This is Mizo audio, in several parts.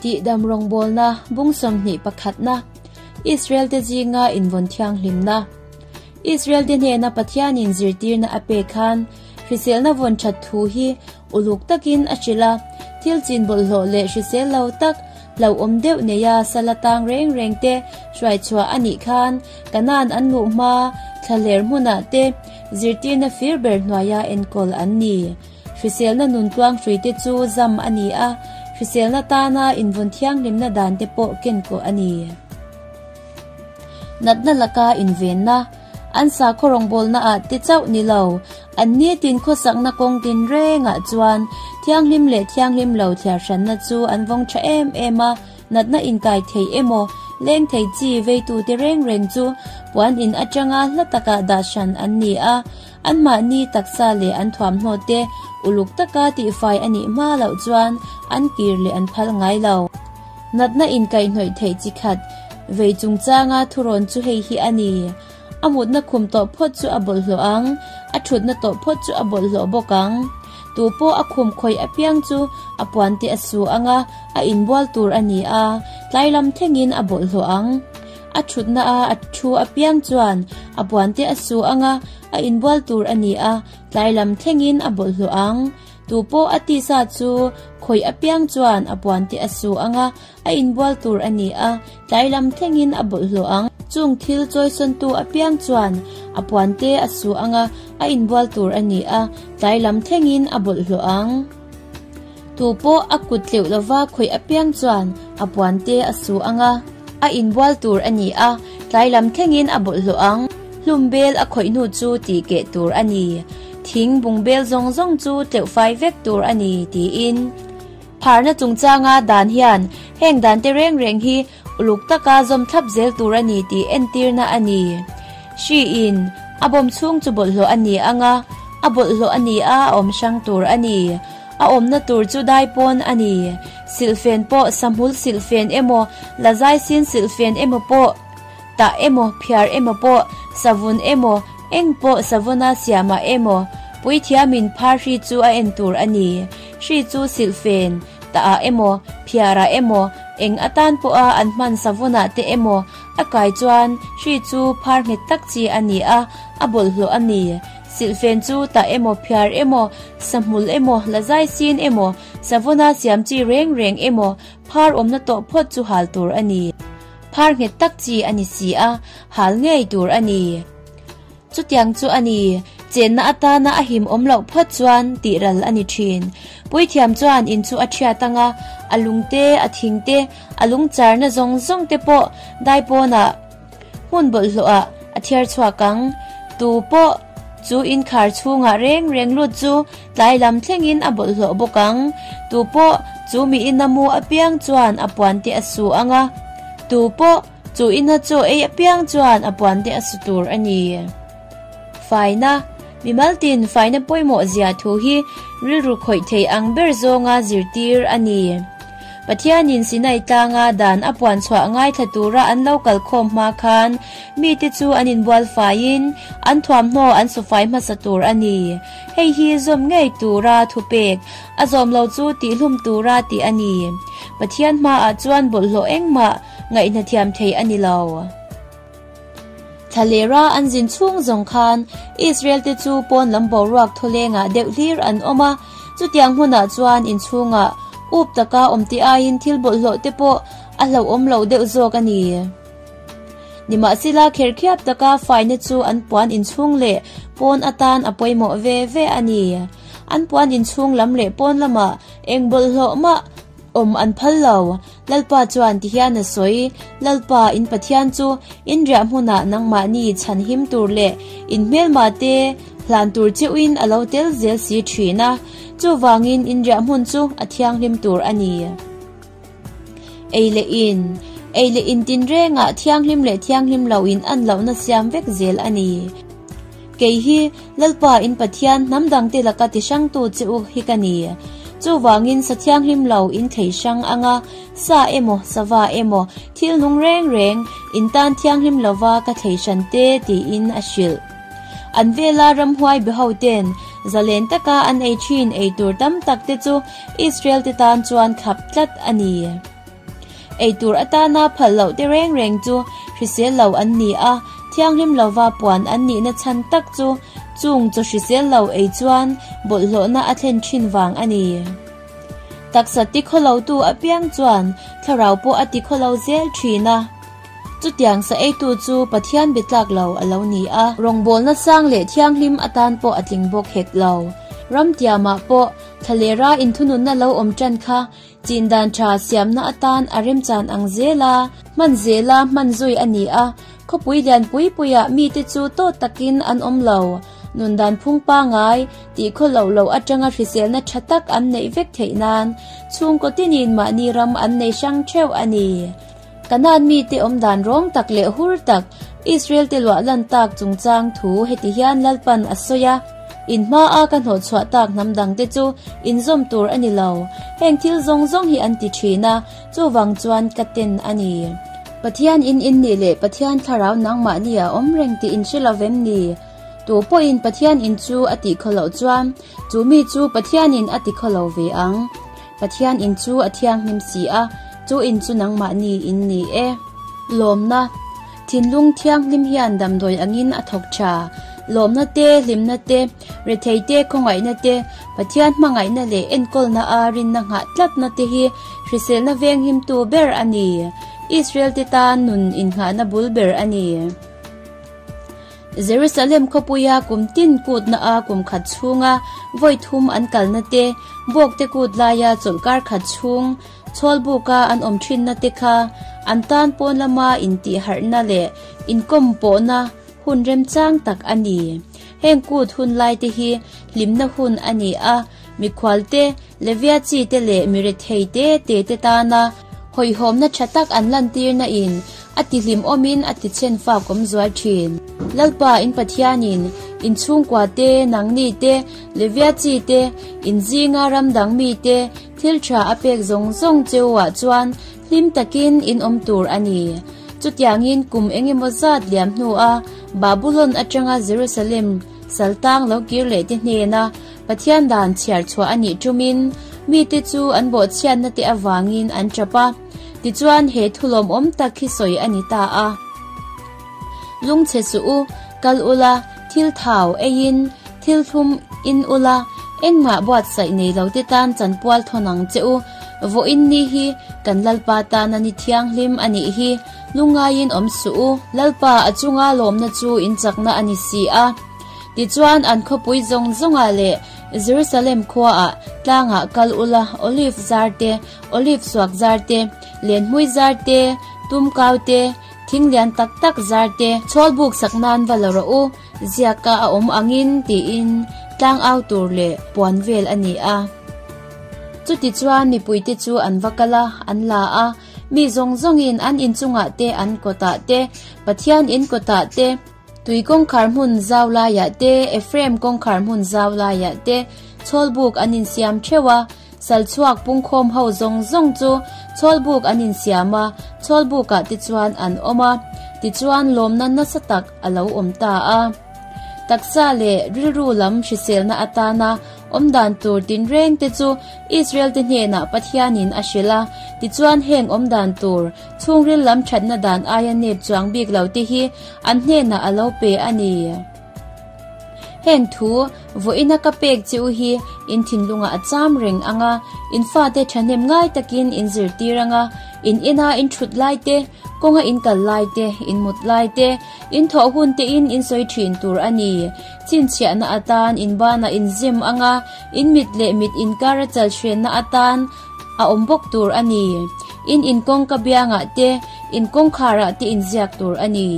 Tihdam rawngbawlna bung 21 na, Israel-te zinga invawn thianghlimna. Israel-te hnena Pathianin zirtirna a pek khan hriselna vawn that thu hi uluk takin a hrilh a, thil chin bawlhhlawh leh hrisel lo tak hlauhawm deuh neia sala tang reng reng te hruaichhuah a nih khan Kanaan an luh hma thlaler hmunah te zirtirna fir ber hnuaia enkawl an ni. Hriselna nun tluang hruite chu zam a ni a, hriselna tana invawn thianghlimna dan te pawh ken kawh a ni. Natna laka invenna, an sakhaw rawngbawlnaah te chauh ni lo, an nitin khawsakna kawng tin rengah chuan thianghlim leh thianghlim lo thliar hranna chu an vawng tha em em a, natna inkai thei emaw, leng thei chi veitute reng reng chu puan in atanga hla takah dah hran an ni a, Anmahni taksa leh an thuamhnaw te uluk taka tihfai a nih hma loh chuan an kir leh an phal ngai lo. Natna inkaihhnawih theih chi khat vei chungchanga thurawn chu hei hi a ni, A mutna khum tawh phawt chu a bawlhhlawh ang, a thutna tawh phawt chu a bawlhhlawh bawk ang. Tu pawh a khum khawih apiang chu a puan te a su ang a, a inbual tur a ni a, tlai lam thlengin a bawlhhlawh ang. A thutna a a thu apiang chuan a puante a su ang a, a inbual tur a ni a, tlai lam thlengin a bawlhhlawh ang. Tu pawh a tisa chu khawih apiang chuan a puante a su ang a, a inbual tur a ni a, tlai lam thlengin a bawlhhlawh ang. Chung thil chawisawntu apiang chuan a puante a su ang a, a inbual tur a ni a, tlai lam thlengin a bawlhhlawh ang. Tu pawh a kut tleuh lova khawih apiang chuan a puante a su ang a, a inbual tur a ni a, tlai lam thlengin a bawlhhlawh ang. Hlum bel a khawih hnu chu tih keh tur a ni. Thing bung bel zawng zawng chu tleuh fai vek tur a ni, tiin. Pharna chungchanga dan hian heng dante reng reng hi uluk taka zawm thlap zel tur a ni tih entirna a ni. Hri in a bawm chhung chu bawlhhlawh a ni ang a, a bawlhhlawh a ni a, a awm hrang tur a ni. A awmna tur chu dai pawn a ni. Silhfen pawh sahmul silhfen emaw, lazai sin silhfen emaw pawh, tah emaw, phiar emaw pawh, savun emaw, eng pawh savuna siamah emaw, puithiamin phar hri chu a en tur a ni. Hri chu silhfen, tahah emaw, phiarah emaw, eng atan pawha an hman savunah te emaw a kai chuan hri chu phar nghet tak chi a ni a, a bawlhhlawh a ni. Silhfen chu tah emaw, phiar emaw, sahmul emaw, lazai sin emaw, savuna siam chi reng reng emaw, phar awmna tawh phawt chu hal tur a ni. Phar nghet tak chi a ni si a, hal ngei tur a ni. Chutiang chu a ni, chenna atana a him awm loh phawt chuan tih ral a ni thin. Puithiam chuan in chu a thiat ang a, a lung te, a thing te, a lung charna zawng zawng te pawh daipawnah hmun bawlhhlawhah a thiar chhuak ang. Tu pawh chu inkhar chhungah reng reng lut chu tlai lam thlengin a bawlhhlawh bawk ang. Tu pawh chu miin a mu apiang chuan a puan te a su ang a, tu pawh Chu ina chaw ei apiang chuan a puan te a su tur a ni. Faina, Mimal tin faina pawimawh zia thu hi rilru khawih thei ang ber zawnga zirtir a ni. Pathianin Sinai tlanga dan a puan chhuah ngaithla tura an lo kalkhawm hma khan mite chu an inbual faiin an thuamhnaw an su fai hmasa tur a ni. Hei hi zawm ngei tura thupek a zawm lo chu tihhlum tura tih a ni. Pathian hmaah chuan bawlhhlawh engmah Ngaihna thiam thei a ni lo. Thlalera an zin chhung zawng khan Israel-te chu pawn lam boruak thawlengah deuh hlir an awm a, chutiang hmunah chuan inchhungah up taka awm tih aiin thil bawlhhlawh te pawh a hlauhawm lo deuh zawk a ni. Nimahsela kherkhiap taka faina chu an puan inchhung leh pawn atan a pawimawh ve ve a ni. An puan inchhung lam leh pawn lamah eng bawlhhlawh mah Awm an phal lo. Lalpa chuan tihian a sawi, Lalpa, in Pathian chu in riah hmunah nangmahni chhan him tur leh in hmelma te hlan tur cheuhin a lo tel zel si thin a, chuvangin in riah hmun chu a thianghlim tur a ni. Ei leh in, Ei leh in tinrengah thianghlim leh thianghlim lo in an lohna siam vek zel a ni. Kei hi Lalpa in Pathian hnam dangte laka ti hrangtu che u hi ka ni. Chuvangin sa thianghlim lo in thlei hrang anga sa emaw sava emaw thil nung reng reng in tan thianghlim lova ka thlei hran te tiin a hrilh. An vela ramhuai be ho ten zalen taka an ei thin ei tur tam tak te chu Israel te tan chuan khap tlat a ni. Ei tur atana phal loh te reng reng chu hrisel lo an ni a, thianghlim lova puan an nihna chhan tak chu chung chaw hrisel lo ei chuan bawlhhlawhna a thlen thin vang a ni. Taksa tikhawlotu apiang chuan thlarau pawh a tikhawlo zel thin a. Chutiang sa eitu chu Pathian be tlak lo a lo ni a. Rawngbawlna sang leh thianghlim atan pawh a tling bawk hek lo. Ramtiamah pawh thlalera inthununna lo awm tan kha chin dan tha siamna atan a remchan ang zel a, hman zela hman zui a ni a. Khawpui lian pui puiah mite chu tawt takin an awm lo. Nun dan phung pangai tih khaw loh loh atanga hriselna tha tak an neih vek theih nan chhungkaw tinin mahni ram an nei hrang theuh a ni. Kanaan mite awm dan rawng tak leh hur tak Israel te luah lan tak chungchang thu heti hian Lalpan a sawi a, In hmaa ka hnawhchhuah tak hnam dangte chu inzawm tur a ni lo. Heng thil zawng zawng hi an ti thin a, chuvang chuan ka ten a ni. Pathian in in nih leh Pathian thlarau nangmahni a awm reng tih in hre lo vem ni? Tu pawhin Pathian in chu a tih khaw loh chuan chu mi chu Pathianin a ti khaw lo ve ang. Pathian in chu a thianghlim si a, chu in chu nangmahni in ni e. Lawmna, Thinlung thianghlim hian damdawi angin a thawk tha. Lawmna te, hlimna te, rethei te, khawngaihna te, Pathian hmangaihna leh enkawlna a rinna nghah tlatna te hi hriselna venghimtu ber a ni. Israel te tan nun innghahna bul ber a ni. Jerusalem khawpuia kum tin kutna a kum khat chhunga vawi thum an kalna te, bawkte kut laia chawlhkar khat chhung chhawlbuka an awm thinna te kha an tan pawn lama intihharhna leh inkawm pawhna hun remchang tak a ni. Heng kut hun lai te hi hlimna hun a ni a, mikhual te, Levia chi te leh mirethei te te te tana hawihhawmna tha tak an lantirna in a ti hlimawmin a ti chhen fak awm zual thin. Lalpa in Pathianin in chhungkua te, nangni te, Levia chi te, in zinga ram dang mi te, thil tha a pek zawng zawng cheu ah chuan hlim takin in awm tur a ni. Chutiangin kum engemaw zat liam hnua Babulon atanga Jerusalem saltang lo kir leh te hnena Pathian dan chhiar chhuah a nih ṭumin mite chu an bawhchhiatna te avangin an ṭap a, tichuan he thu lawmawm tak hi sawi a ni ta a. Lungchhe suh u, kal ula, thil thau eiin thil thlum in ula, engmah buatsaih nei lo te tan chanpual thawn ang che u. Vawiin ni hi kan Lalpa tana ni thianghlim a nih hi, lungngaiin awm suh u. Lalpa a chunga lawmna chu inchakna a ni si a. Tichuan an khawpui zawng zawngah leh Jerusalem khuaah tlangah kal ula olive zar te, olive suak zar te, lenhmui zar te, tumkau te, thing lian tak tak zar te, chhawlbuk sak nan va la rawh u, ziaka a awm angin tiin tlang au tur leh puan vel a ni a. Chutichuan mipuite chu an va kal a, an la a, mi zawng zawngin an inchungah te, an kawtah te, Pathian in kawtah te, Tui kawngkhar hmun zau laiah te, Ephraim kawngkhar hmun zau laiah te chhawlbuk an insiam theuh a, salchhuak pungkhawm ho zawng zawng chu chhawlbuk an insiam a, chhawlbukah te chuan an awm a, tichuan lawmna nasa tak a lo awm ta a. Taksa leh rilru lam hriselna atana Awmdan tur tinreng te chu Israel te hnenah Pathianin a hrilh a, tichuan heng awmdan tur, chhungril lam thatna dan aia nep chuang bik lo te hi an hnenah a lo pe a ni. Heng thu, vawiina ka pek che u hi in thinlungah a cham reng ang a, in fate thahnem ngai takin in zirtir ang a, in ina in thut lai te, kawnga in kal lai te, in mut lai te, in thawh hun tein in sawi thin tur a ni. Chhinchhiahna atan in banah in zem ang a, in mit leh mit inkar a chal hrenna atan a awm bawk tur a ni. In inkawngka biangah te, in kawngkharah te in ziak tur a ni.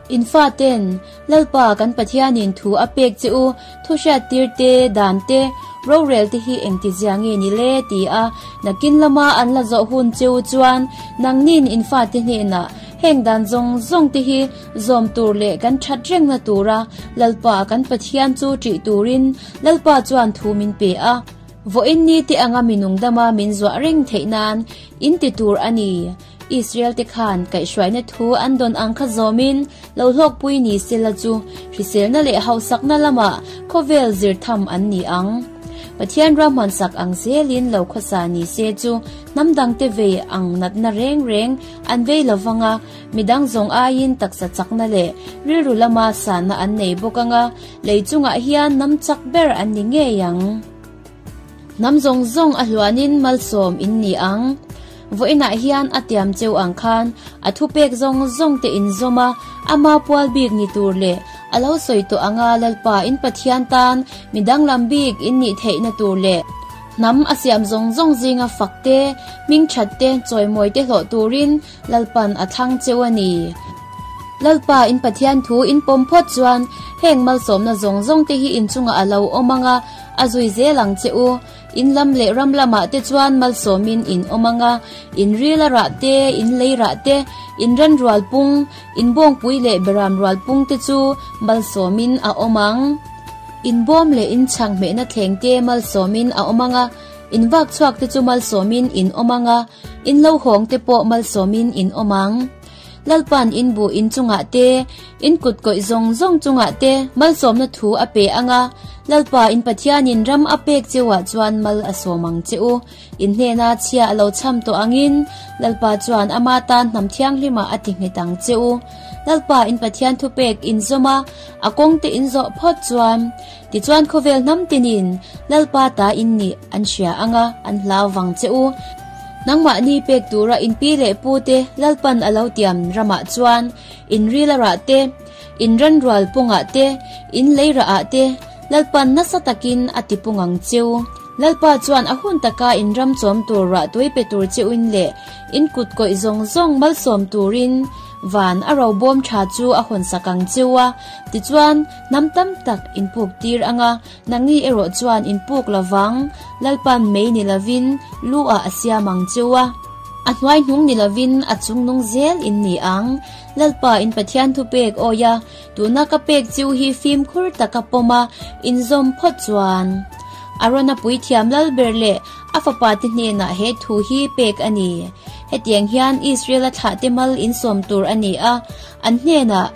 In faten, Lalpa kan Pathianin thu a pek che u, thu hriattir te, dan te, rorel te hi engtizia nge ni le? ti a, nakin lama an la zawh hun che u chuan nangnin in fate hnenah heng dan zawng zawng te hi Zawm tur leh kan that rengna tura Lalpa kan Pathian chu ṭih turin Lalpa chuan thu min pe a. Vawiin ni te anga minung dama min zuah reng theih nan in ti tur a ni. Israel te khan kaihhruaina thu an dawn ang kha zawmin lo hlawkpui ni sela chu hriselna leh hausakna lamah khawvel zir tham an ni ang. Pathian ruahmansak ang zelin lo khawsa ni se chu hnam dangte vei ang natna reng reng an vei lo vang a, midang zawng aiin taksa chakna leh rilru lama sanna an nei bawk ang a, lei chungah hian hnam chak ber an ni ngei ang. Hnam zawng zawng a hluanin malsawm in ni ang. Vawiinah hian a tiam cheu ang khan a thupek zawng zawng te in zawm a, ama pual bik ni tur leh a lo sawi tawh anga Lalpa in Pathian tan mi danglam bik in nih theihna tur leh hnam a siam zawng zawng zinga fak te, hming that te, chawimawi te hlawh turin Lalpan a thlang cheu a ni. Lalpa in Pathian thu in pawm phawt chuan heng malsawmna zawng zawng te hi inchungah a lo awm anga a zui zel ang che u. In lam leh ram lamah te chuan malsawmin in awm ang a, in ril a rah te, in lei rah te, in ran rual pung, in bawngpui leh beram rual pung te chu malsawmin a awm ang. In bawm leh in chhang hmehna thleng te malsawmin a awm ang a, in vak chhuak te chu malsawmin in awm ang a, in lo hawng te pawh malsawmin in awm ang. Lalpa'n in buh in chungah te, in kut kawih zawng zawng chungah te malsawmna thu a pe ang a, Lalpa in Pathianin ram a pek cheuah chuan mal a sawm ang che u. In hnena chhia a lo cham tawh angin Lalpa chuan ama tan hnam thianghlimah a ti nghet ang che u. Lalpa in Pathian thupek in zawm a, a kawngte in zawh phawt chuan, tichuan khawvel hnam tinin Lalpa ta in nih an hria ang a, an hlau vang che u. Nangmahni pek tura in pi leh pu te Lalpan a lo tiam ramah chuan in ril a rah te, in ran rual pungah te, in lei rah ah te Lalpan nasa takin a ti pung ang cheu. Lalpa chuan a hun taka in ram chawm tur rah tui pe tur cheuin leh in kut kawih zawng zawng malsawm turin van a robawm tha chu a hawnsak ang cheu a, tichuan hnam tam tak in puk tir anga Nangni erawh chuan in puk lovang, Lalpa'n mei ni lovin lu ah a siam ang cheu a, a hnuai hnung ni lovin a chung nung zel in ni ang. Lalpa in Pathian thupek awi a, tuna ka pek cheu hi fimkhur taka pawm a, in zawm phawt chuan. Arona puithiam Lalber leh a fapa te hnenah he thu hi pek a ni. Hetiang hian Israel-a thlahte mal in sawm tur a ni a, an hnenah,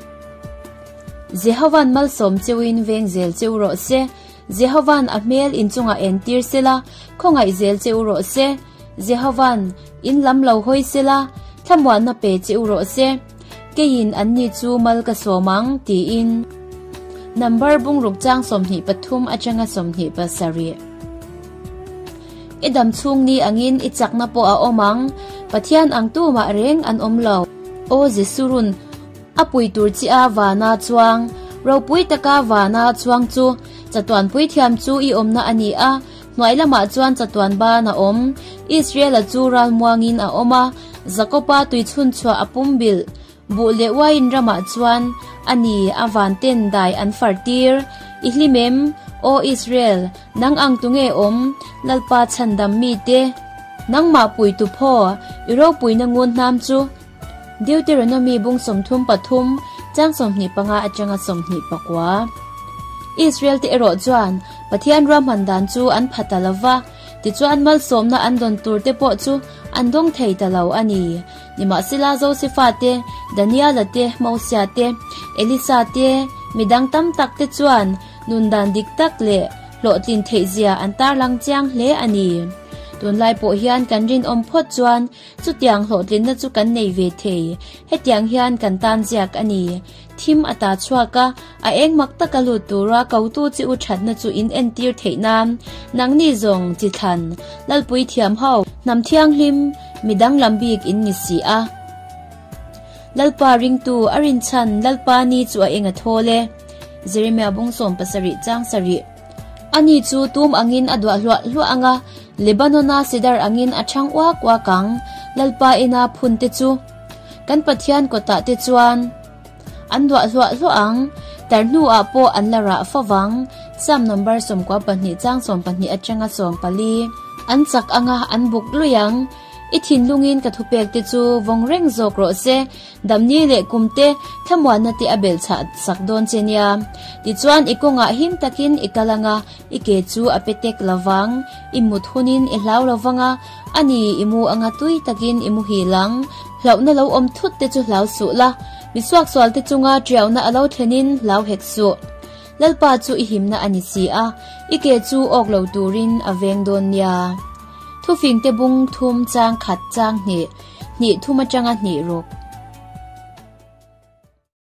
Jehova'n malsawm cheuin veng zel cheu rawh se. Jehova'n a hmel inchungah entir sela, khawngaih zel cheu rawh se. Jehova'n in lam lo hawi sela, thlamuanna pe cheu rawh se. Keiin anni chu mal ka sawm ang, tiin. Number bungruk chang 23 atanga 27. I dam chhung ni angin i chakna pawh a awm ang, Pathian ang tumah reng an awm lo. Aw Jesurun, A pui tur chi a vana chuang, ropui taka vana chuang chu chatuan puithiam chu i awmna a ni a, hnuai lamah chuan chatuan ban a awm. Israel-a chu ralmuangin a awm a, Jakob-a tuichhun chhuah a pumbilh. Buh leh uaiin ramah chuan a ni a van ten dai an far tir. I hlim em, Aw Israel, nang ang tunge awm, Lalpa chhandam mite? Nangmah pui tu phaw, i ropuina ngun hnam chu. Deuteronomy bung 33, chang 25 atanga 24. Israel te erawh chuan Pathian ruahman dan chu an pha ta lo va, tichuan malsawmna an dawn tur te pawh chu an dawng thei ta lo a ni. Nimahsela Josefa te, Daniela te, Mosia te, Elisa te, midang tam tak te chuan nun dan dik tak leh hlawhtlin theihzia an tarlang chiang hle a ni. Tunlai pawh hian kan rinawm phawt chuan Chutiang hlawhtlinna chu kan nei ve thei. Hetiang hian kan tan ziak a ni. Thim a ta chhuak a, a eng mak taka lut tura kotu chi u thatna chu in entir theih nan, nangni zawng chi thlan, Lalpui thiam ho, hnam thianghlim, mi danglam bik in ni si a. Lalpa ringtu a rinchhan Lalpa ni chu a eng a thawl e. Jeremia bung 17 chang sarih. Ani chu tum angin a duah hluah hluah ang a, Lebanona sidar angin a chhang uak uak ang, Lalpa ina phun te chu kan Pathian kawtah te chuan an duah hluah hluah ang, tar hnuah pawh an la rah fo vang, Psalm number 12 chang 12 atanga 14. An chak anga an buk lui ang, i thinlungin ka thupek te chu vawng reng zawk rawh se, Damni leh kumte thlamuanna te a belh chhah sak dawn che nia. Tichuan i kawngah him takin i kal anga, i ke chu a pe tek lovang, i mut hunin i hlau lovang a, a ni i mu anga tui takin i muhil ang. Hlauhna lo awm thut te chu hlau suh la, mi suaksual te chunga tiauhna a lo thlenin hlau hek suh. Lalpa chu i himna a ni si a, i ke chu awk lo turin a veng dawn nia. Thufingte bung thum chang khat chang hnih, hnih thum atanga hnih ruk.